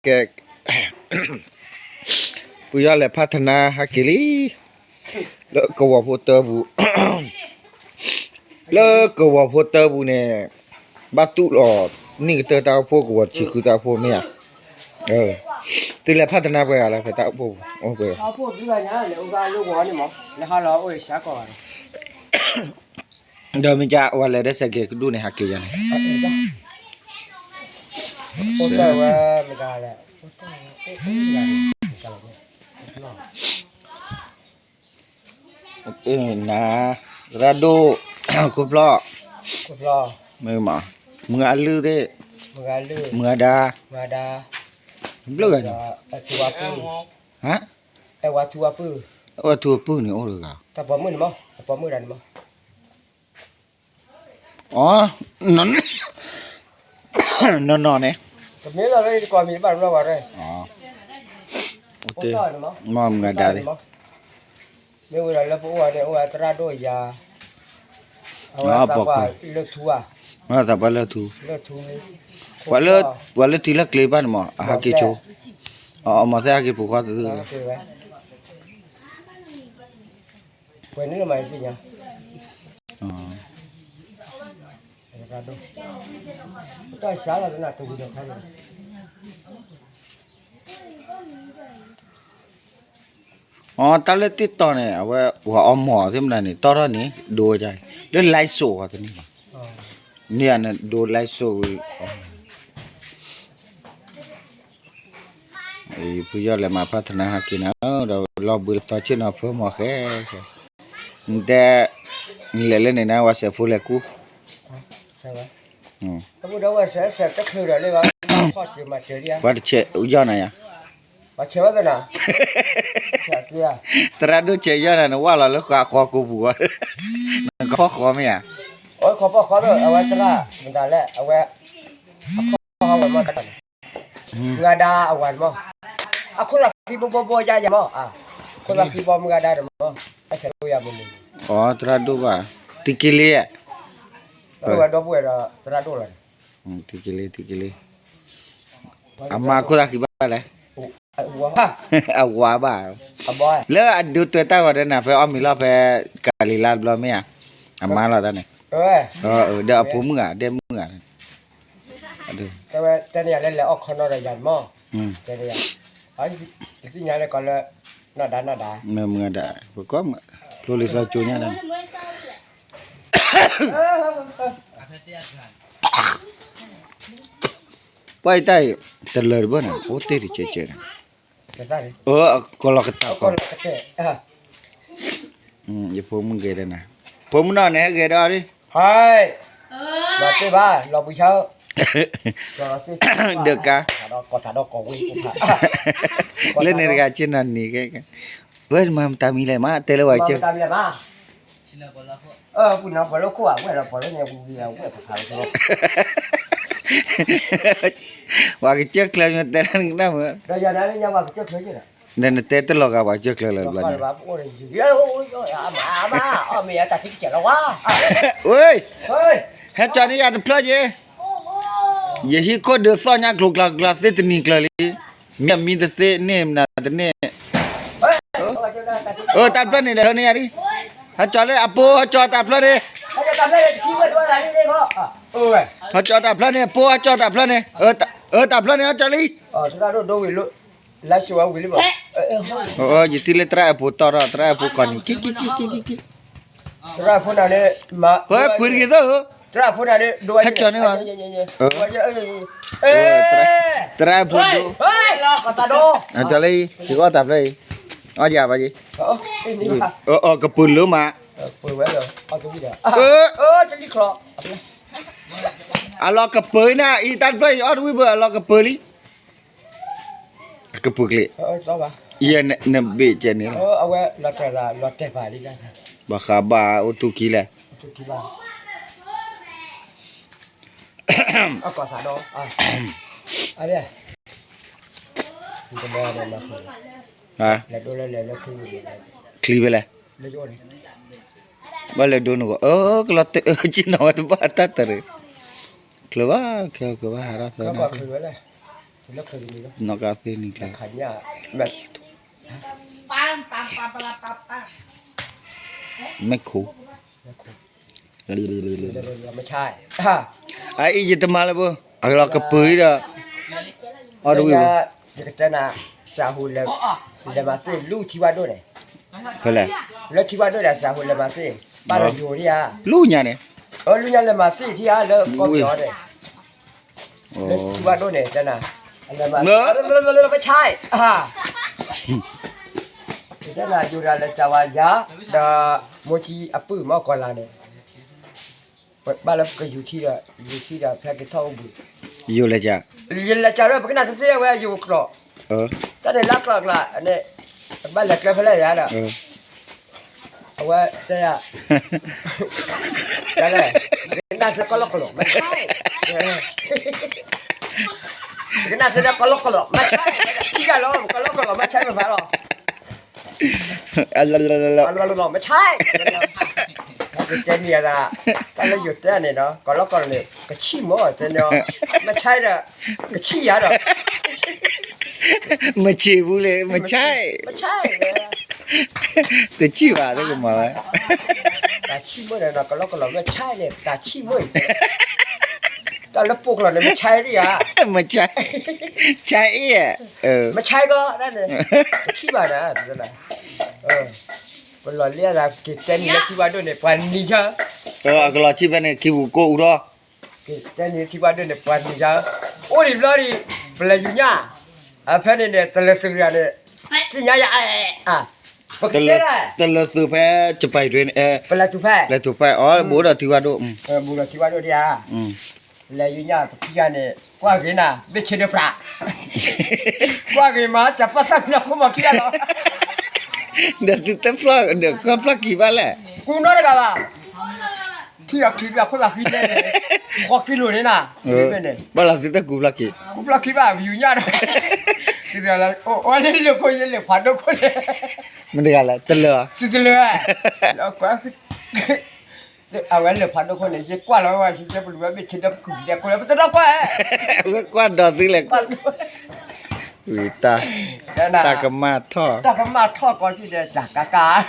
ကဲ ပယီၤလဲၤဖးထနါဟဲက့ၤလံ လၢကဝီၤဖိတၢပူၤ လၢကဝီၤဖိတၢပူၤန့ၣ် ဘၣ်တူၢ်လီၤ နံၣ်ကတၢၢ်တၢ်အိၣ်ဖှိၣ် ကဝီၤဆံဃုတၢ်အိၣ်ဖှိၣ်မ့ၢ်ဧါ. သုလဲၤဖးထနါပှဲၤဂၤလဲၣ် ဖဲတၢ်အိၣ်ဖှိၣ်ပူၤ အိၣ်ပှဲၤ ဒီးမ့ၢ်က ဝဲလဲၤဒီးစဲးကဲးကဒူၣ်န့ၣ် ဟးက့ၤယၤန့ၣ် နၤ သရၣ်ဒိၣ် ခိၣ်ဖျီၣ် မုၢ်အလုၢ်သ့ၣ် မုၢ်အဒါ ဘျုးဂၤန့ၣ် ဟါ အဝဲထူအပုၢ်န့ၣ်အိၣ်တဂၤ အီ နီၢ်နီၢ်န့ၣ် မ့ၢ်မုၢ်အဒါသ့ၣ် မ့ၢ်ဝဲဒၣ်လၢပအိၣ်ဝဲန့ၣ် အိၣ်ဝဲသရၣ်ဒိၣ်ယၤ အဝဲသးပှၢ်လၢထူဧါ သးပှၢ်လၢထူ ပှၤလၢထံလၢကျ့ဘၣ်န့ၣ်မး အဟးက့ၤဆိ အမၤသ့ဟးက့ၤပူၤဃီသု ပှဲၤန့ၣ်လၢမၤသ့ၣ်ညါ တၢ်ဆါလီၤတနၢ်တဝံၤဒီးခါန့ၣ် အတၢ်လၢ TikTok န့ၣ် အဝဲပှၤအီမိာ်သ့ၣ်မနုၤန့ၣ် တီၢ်ထီၣ်န့ၣ် ဒိဝဲဒၣ် လၢ live show အီၤတန့ၢ်ဘၣ် န့ၣ်န့ၣ်ဒိ live show ဝံၤ ဖုယီၢ်လဲၤမၤဖးထနါဟးက့ၤနၤ ဒီးလီၢ်ဘှံးလီၢ်တီၤဆ့ၣ်နီၤဖၢမီၤဃဲ နတဲ နလဲၤလၢန့ၣ်နဝဲစဲးဖိလဲၤကူ ပှၤတဆဲးယီၢ်နၤယါ သရၣ်ဒိၣ်ဆဲးယီၢ်နၤ နဝၢ်လီၤလၢဃီကိာ်ပူၤဝဲ နကဖီၣ်ဃီမ့ၢ်ဧါ အဝဲသရၣ် မတၤလဲၣ် အဝဲ မုၢ်ဂၤဒါအဝၤန့ၣ်မး အခိၣ်သးဃံဘီဘီဘီယါယါမး အခိၣ်သးဃံဘီမုၢ်ဂၤဒါန့ၣ်မး အဆဲးဖိယါမုၢ်မုၢ် အသရၣ်ဒိၣ်ဘၣ် တံက့လ့ အဝဲဒီပုၢ်ဝဲၢ်ဒီးသရၣ်ဒိၣ်လီၤ တံက့လ့ တံက့လ့ အမါခိၣ်သးဃံဘၣ်လဲၣ် အဝၤဘၣ် လၢအဒိတွဲတၢ်ဂီၤဒီးနၤ ဖဲအီၣ်မ့ၤလီၢ်ဖဲ ကၤလံၤလါတဘျီမ့ၢ်ဧါ အမါလီၤတၢ်န့ၣ် ဒီးအဖိမုၣ်ဂၤ ဒဲမုၣ်ဂၤ တဲန့ၣ်ယၤလၢလဲၤအီၣ်ခီနီဒီးယၤမး တဲန့ၣ်ယၤ သ့ၣ်ညါလၢကီးလၢ နီၢ်ဒါနီၢ်ဒါ မုၢ်ဂၤဒါ ပကီၢ် ဖျိလံာ်စီကၠိညါတၢ်န့ၣ် ပှၤအံၤတၢ်အံၤ တလၢာ်တဘၣ်န့ၣ် အိၣ်တ့ၢ်တကဲးကဲးန့ၣ် အကလီၤကတၢၢ်ကီး ယဖိမုၣ်ဂဲၤဒီးနၤ ဖိမုၣ်နီၢ်န့ၣ် ဟဲဂဲၤဒီးအီၤလံ မၤတ့ၢ်ဘၣ် လီၤဘှံးဆါ ဒၢးကါ လၢန့ၣ်တဂၤဆ့ၣ်နီၤနံၤ ဝဲမၤမတၤမံၤလဲၣ်မး တဲလၢဝဲကၢ ပှၤကစၢၢ်ကျၢၤမ့ၢ်တဲလၢနကနၣ်မး ဒီးယၤန့ၣ်လၢညါပှၤကစၢၢ်ကျၢၤလၢၤဘျီန့ၣ် နတဲတလီၤဂာ်ပှၤကစၢၢ်ကျၢၤလၢၤဘျီန့ၣ် ဟဲကၠီန့ၢ်ယၤတဖျၢၣ်က့ၤ ယဟံးခိၣ်ဒုးသီၣ်ညါကျိၤကျါကျါသ့တနံၤကျၢၤလံ မံမံတသ့န့ၢ်မနၤတန့ၢ် တၢ်တဖျၢၣ်န့ၣ်လဲၤဟဲန့ၢ်ယၤဒ် ဟဲကၠီလၢအပိ ဟဲကၠီတၢ်ဖျၢၣ်န့ၣ် ဟဲကၠီတၢ်ဖျၢၣ်န့ၣ် အပိ ဟဲကၠီတၢ်ဖျၢၣ်န့ၣ် အတၢ်ဖျၢၣ်န့ၣ် ဟဲကၠီလံ ယထံၣ်လၢသရၣ်အဖိတီၢ်ထီၣ် သရၣ်အဖိကီၢ်န့ၣ် ကံကံကံကံကံ သရၣ်ဖိန့ၣ် သရၣ်ဖိန့ၣ် ဟဲကၠီန့ၢ်ဘၣ် သရၣ်ဖိဒိၣ် ကၠီလၢအံၤ ယကအီၣ်တၢ်ဖျၢၣ်အံၤ အီၣ်ယၤဘၣ်ယံၤ အီၣ်ကပၢၤလၢမး အလီၤကပၢၤနၤ အံၤတၢ်တဖျၢၣ်အံၤ အီၣ်တဝံၣ်ဘၣ် အလီၤကပၢၤလံ အကပူၤကျ့ ယဲနဘ့ၣ်ကဲန့ၣ်လီၤ ဘၣ်ဃးဘၣ်အိၣ်တူၢ်ခံလဲၣ် ချံဖဲလဲၣ် ဘၣ်လဲၤဒိနဂီၢ် အကလီၤတဲာ်အၢက့နီၤဝဲတဘၣ်တၢ်တရံး ချၢဘၣ် ခဲကဘၣ်ဟးထီၣ်သၢနၤ နီၢ်ကါသ့ၣ်န့ၣ်ကျဲ, မဲၣ်ခိၣ်, အအံၤယတမၤလၢဘၣ်, အကလီၤကပၢၤအံၤဒီး, အီၤတဝံၤဘၣ်, ယကတဲနၤ, စးဟူလဲၤ, လဲၤမၤသ့ၣ်လူထံဝါဒိၣ်န့ၣ်, ဖဲလဲၣ်, လၢထံဝါဒိၣ်ဒီးစးဟူလဲၤမၤသ့ၣ်, ဘၣ်ဒီးယိၤဒံဧါ, လူညါန့ၣ်, လူညါလဲၤမၤသ့ၣ်ထံဧါ လၢကီၢ်ပယီၤန့ၣ် လၢထံဝါဒိၣ်န့ၣ် တဲနၤ, မ့ၢ်ဆါ, တဲနၤ ယိၤဒၣ်လဲၤစၢ်ဝဲယၤ, ဒီးမိၢ်ထံအပုၢ်မီၢ်ကီၤလၤန့ၣ်, ဘၣ်လၢပကယူၤထံဒီး ယူၤထံဒီးဖဲက့ၤထီၣ်အိၣ်ဘှံး, ယိၤလဲၤစၢ်, ယလဲၤစၢ်လၢပကနၣ်တသ့ဝဲယိၤကျိာ်, တၢ်န့ၣ်လၢကျိာ်ကျါန့ၣ်, ဘၣ်လဲၤကျဲဖဲလဲၣ်ယၤဒီး အဝဲတဲယၤ, ကနၣ်သ့ကီၢ်လီၢ်ကီၢ်လီၤ မ့ၢ်ဆါ, ကနၣ်သ့ကီၢ်လီၢ်ကီၢ်လီၤ မ့ၢ်ဆါ, ထံၣ်ယၤလီၤ ကီၢ်လီၢ်ကီၢ်လီၤ မ့ၢ်ဆါမ့ၢ်ဖးလီၤ, မ့ၢ်ဆါ, ကတဲနံၤအသး, တၢ်လၢယိၤတဲန့ၣ်ဒီး ကီၢ်လီၢ်ကီၢ်လီၤန့ၣ် ကဆံၣ်မ့ၢ်တဲန့ၣ်, မ့ၢ်ဆါဒီး, ကဆံၣ်ယၤဒီး မ့ၢ်ဆါပူၤလဲၣ် မ့ၢ်ဆါ, မ့ၢ်ဆါ, တဆံၣ်ဘၣ်တကမၤဝဲ, တၢ်ဆံၣ်မ့ၢ်ဒီး ကီၢ်လီၢ်ကီၢ်လီၤ မ့ၢ်ဆါန့ၣ် တၢ်ဆံၣ်မ့ၢ်အံၤ, တၢ်လၢပှိၢ်ကျိာ်န့ၣ် မ့ၢ်ဆါဒံဧါ, မ့ၢ်ဆါ, ဆါအ့ၣ်, မ့ၢ်ဆါကီးတၢ်န့ၣ်, တဆံၣ်ဘၣ်ဒီး, ပလီၤလံအသး က့ၤတဲနံၤလၢထံဝါဒိၣ်န့ၣ် ပှၤနံၤဆါ, အကလီၤဆံၣ်ဖဲန့ၣ် ခံပူၤကိၢ်အူထီၣ် က့ၤတဲနံၤလၢထံဝါဒိၣ်န့ၣ် ပှၤနံၤဆါ, အိၣ်ဒံးဘျီဒံး ပလဲၤယူၤညၣ်, ဖဲန့ၣ်န့ၣ် တလၢၤသုးတဂၤန့ၣ်, သ့ၣ်ညါယၤ, ပကတဲဒၣ်, တလၢၤသုးဖဲ ကပၤဒွဲန့ၣ်, ပလဲၤထူၣ်ဖဲ, လဲၤထူၣ်ဖဲ, အီၤ ဘူးဒီးထံဝါဒိၣ်, ဘူးဒီးထံဝါဒိၣ်ဒံဧါ, လဲၤယူၤညၣ်ပခံဂၤန့ၣ် ကွၢ်ဂ့ၤနၤ ဘ့ၣ်ဆ့ဒိၣ်ပြး, ကွၢ်ဂ့ၤမး တၢ်ပၢ်သၣ်ဖျၢၣ်ခိၣ်မီၤခံဂၤလီၤ, ဒီးသုတဖျီၣ်ဒီး ကွၢ်ဖျီၣ်ခံဘၣ်လဲၣ်, ကူနီတဂၤဘၣ် ထံၣ်အီၤချံဘၣ်ခိၣ်သးဃံလဲၣ်န့ၣ်, ဃီကံလိၤန့ၣ်နၤ, ဘၣ်လီၤသုတကူဖျီၣ်ခံ, ကူဖျီၣ်ခံဘၣ် ပယူၤညၣ်ဒီး, အိၣ်လၢလၢခိၣ်ယဲလၢဖးဒိၣ်ခိၣ်န့ၣ်, မ့ၢ်တဂၤလဲၣ် တလၢၤ, သုတလၢၤ, အဝဲလၢဖးဒိၣ်ခိၣ်န့ၣ် ယကွၢ်လီၤဝဲ ယပလူၤဝဲဘ့ၣ်ဆ့ဒီးပကူၤဒဲးခိၣ်လၢပတဒီကွၢ်, ဝဲကွၢ်ဒီးသုလဲၣ်, တၢ်, တၢ်ကမၣ်ထီၣ်, တၢ်ကမၣ်ထီၣ်ကီးထံၣ်ဒီး ကၢ်ကၢ်ကၢ်,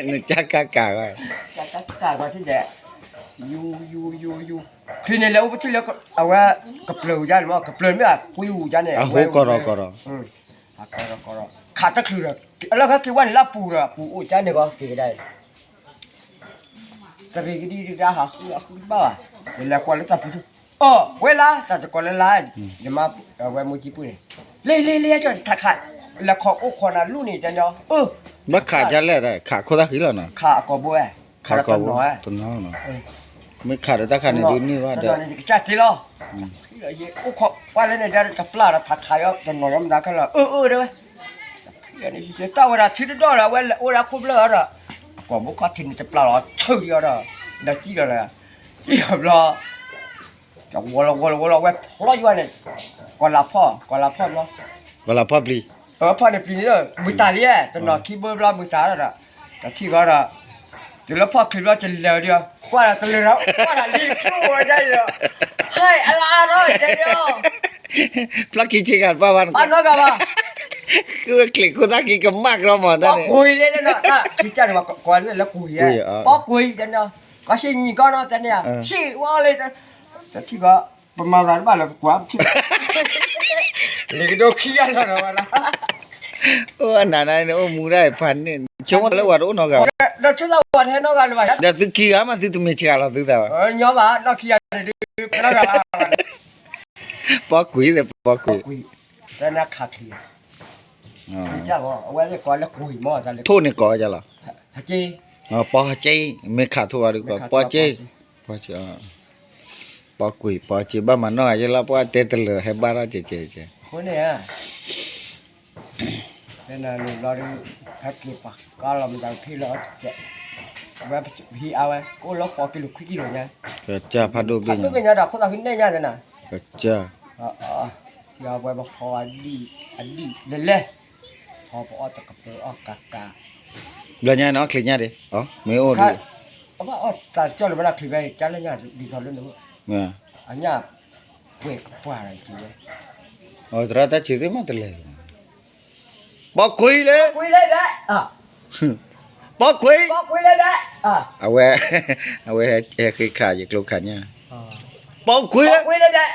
နကၢ်ကၢ်ကၢ်ဝဲ, ကၢ်ကၢ်ကၢ်ကီးထံၣ်ဒီး, ယူၤ ယူၤ ယူၤ ယူၤ, ချံန့ၣ်လဲၤအိၣ်ပထံၣ်လၢ အဝဲ, ကပျၢၤယါန့ၣ်မ့ၢ် ကပျၢၤမ့ၢ်အကွံအူၤယါန့ၣ် အဟိကီၢ်ဒီးကီၢ်ဒီး, ကီၢ်ဒီးကီၢ်ဒီး, ခးတချုးဒီး လၢခါက့ၤဝဲန့ၣ်လၢအပူၤဒီး အပူၤအိၣ်ကါန့ၣ်ကီးက့ၤကဒါအံၤ တရံးကဒံဒံးဟးဃုအဃုဘၣ်ဘၣ်, ယလဲၤကွၢ်လၢတၢ်ပူၤထူၣ်, အိၣ် ဝဲလါ တၢ်တကိးလၢလါ, ယမါဝဲမူကံပူၤန့ၣ်, လ့လ့လ့ တၢ်ခး, လဲၤခီအိၣ်ခိးနၤလူၢ်န့ၣ် တဲညီ, ဘၣ်ခးကလဲၣ် ခးခိၣ်သၣ်ဃံလီၤနီၤ, ခးအကိာ်ဘိဝဲ, ခးတနီၤ, မ့ၢ်ခးဒီးတၢ်ခးန့ၣ်ဒုးန့ၢ်ဘၣ်ဒီး, ကစၢ်တ့လီၤ, အိၣ်ခိးကွၢ်လၢန့ၣ် တပျၢ်ဒီးထးခးအီၤတနီၤလီၤမတၤခဲလၢာ်, အၢ အၢ တဲဝဲ တၢ်ဝဲဒၣ်ထံတဒီၣ်ဒီး အဝဲအိၣ်ဒၣ်ခိၣ်ဖျၢၣ်ဒီး, ကိာ်ဘိခီၣ်ထံးန့ၣ်တပျၢ်လီၤ ဆၢက့ၤအီၤဒီး, ဒီးစံၣ်ဒီး, စံၣ်ဒီးဘျီ, ဝီၤလီၤဝီၤလီၤဝီၤလီၤ အဝဲဖျီယွၤန့ၣ်, ကီၤလၤဖီၣ် ကီၤလၤဖီၣ်ဘျီ, ကီၤလၤဖီၣ်ပျံၤ, ဖီၣ်န့ၣ်ပျံၤန့ၣ်ဒီး မုၢ်တၢ်လံ, တနီၤခံဘိဘျီမုၢ်တၢ်ဒီး, တထံၣ်ဃီဒီး, တုၤလၢဖီၣ်ချံဘျီ တလဲၤဒီး, ကွၢ်ဒီးတလဲၤဒီး ကွၢ်ဒီးလံ ကျိၣ်ဝဲဒၣ်ဒီး, ဟဲအလါအါထီၣ်တဲဒီး ဖျီၣ်ခံဆ့ကၤတပၣ်ဘၣ်, ပၣ်နီတဂၤဘၣ်, ကဝဲချံးခိၣ်သၣ်ခံကမၣ်ကရီမီၤတၢ်န့ၣ်, ပီကွံာ်လၢန့ၣ်, တၢ်ခံကၢ်န့ၣ် ကွၢ်လၢလၢကွံာ်, ပီကွံာ်တဲန့ၣ်, ကီၢ်ဆံနံၤကီၢ်နီၤတဲန့ၣ်, ဆံၣ်ဝဲလၢ, တထံၣ်ဃီ, ပမၤသးတဘၣ်လၢပကွၢ်, လံကဒိခံဂၤလီၤဒီးဝဲဒၣ် အိၣ်အနၤနၤန့ၣ် အိၣ်မူဒၣ်ဖးန့ၣ် ဆိကမိၣ်လၢဝဲတအိၣ်နီတဂၤဘၣ်, ဒီးဆိကမိၣ်ဝဲတဟဲနီတဂၤလၢၤဘၣ်, ဒီးသုခံဂၤမး သုတမ့ၢ်ဆှးလီၤသုသးဘၣ်, ညီဘၣ် နီၢ်ခံဂၤန့ၣ်ဒုး နီတဂၤဘၣ်, ပီကွံာ်သ့ၣ် ပီကွံာ်, တၢ်နခးချံး, ထိၣ်န့ၣ်ကိးဝဲဒ်လဲၣ်, ထိၣ်န့ၣ်ကိးဝဲဒ်လဲၣ်, ပီဟက့, မ့ၢ်ခးထိၣ်ဝဲဒ်ကိး ပီက့, ပီကွံာ် ပီက့ ဘၣ်မၤနီၢ်ဂၤယဲလီၤ ပှၤတဲတလၢာ် ဟဲဘၣ်ထီၣ်ကဲကဲကဲ, အဃိန့ၣ် ဖဲန့ၣ်လီၤဒုး ဟဲက့ၤပှၤကါလီၤမတၤဖံလီၤ, ဝဲဟံးအါဝဲ ကအိၣ်လၢဃိးကံလိာ်ခွံကံလိာ်ညါ, ကစၢ်ဖးဒိၣ်ဘ့ၣ်ညါ, ဖးဒိၣ်ဘ့ၣ်ညါဒီး ခိၣ်သးဃံနဲၣ်ညါန့ၣ်နၤ, ကစၢ်, ထံအီဝဲပဖီအဒံၣ် အဒံၣ်လဲၣ်လဲၣ်, ဖီပအီၣ်တကပၢၤအီၣ်ကးကး, ဘျီညါနီၤ ချံးညါဒံး, မ့ၢ်အိၣ်ဒံး, အဘၣ်အီၣ်တၢ်ကၠီၣ်လၢၤဘၣ်နၤ ချံးဖဲအံၤ ကၢ်လၢညါဒ်သိးလၢန, အညၣ်, ပှဲၤကပှၢ်ဒီးချံးဝဲ, သရၣ်တၢ်ဆံးသ့ၣ်မးတလဲၤ, ပိာ်ခွံလဲၣ်, ပိာ်ခွံ, အဝဲ, အဝဲဟဲဃ့ခးယကျိခးညၣ်, ပိာ်ခွံလဲၣ်,